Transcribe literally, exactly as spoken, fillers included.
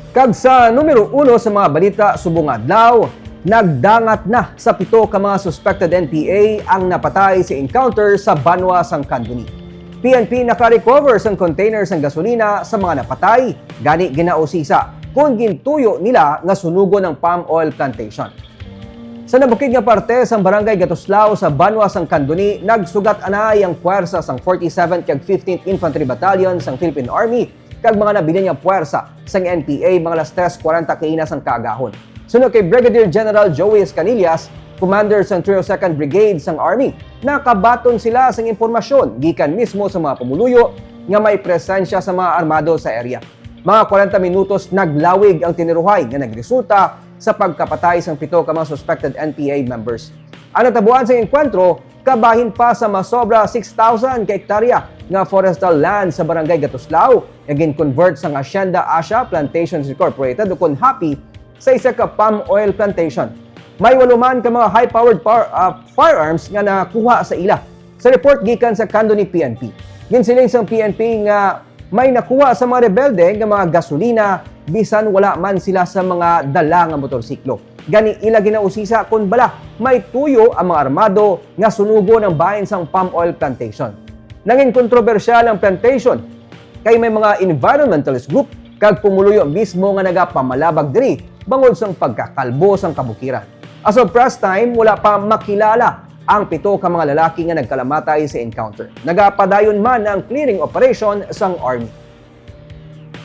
Kag sa numero uno sa mga balita subong adlaw, nagdangat na sa pito ka mga suspected N P A ang napatay sa encounter sa banwa sang Candoni. P N P naka-recover sang container sang gasolina sa mga napatay, gani ginausisa kon gintuyo nila nga sunugon ang palm oil plantation. Sa nabukid nga parte sang Barangay Gatuslao sa banwa sang Candoni, nagsugat anay ang puwersa sang forty-seventh kag fifteenth Infantry Battalion sang Philippine Army kag mga nabilin nga puwersa sang N P A mga alas tres kwarenta kaina sang kaagahon. Suno kay Brigadier General Joey Escanillas, commander sang three oh second Brigade sang Army, nakabaton sila sang impormasyon gikan mismo sa mga pumuluyo nga may presensya sa mga armado sa area. Mga kwarenta minutos naglawig ang tiniruhay nga nagresulta sa pagkapatay sang pito ka mga suspected N P A members. Ang natabuan sa engkwentro kabahin pa sa masobra six thousand ka hektarya nga forestal land sa Barangay Gatuslao nga gin-convert sang Hacienda Asia Plantations Incorporated, ukon HAPI, sa isa ka palm oil plantation. May walo man ka mga high-powered power, ah, firearms nga nakuha sa ila. Sa report gikan sa Candoni P N P, ginsiling sang P N P nga may nakuha sa mga rebelde nga mga gasolina bisan wala man sila sa mga dala nga motorsiklo. Gani ila ginausisa kon bala may tuyo ang mga armado nga sunugon ang bahin sang palm oil plantation. Nangin kontrobersyal ang plantation kay may mga environmentalist group kag pumuluyo mismo nga nagapamalabag diri bangod sang pagkakalbo sang kabukiran. As of press time, wala pa makilala ang pito ka mga lalaki nga nagkalamatay sa encounter. Nagapadayon man ang clearing operation sang army.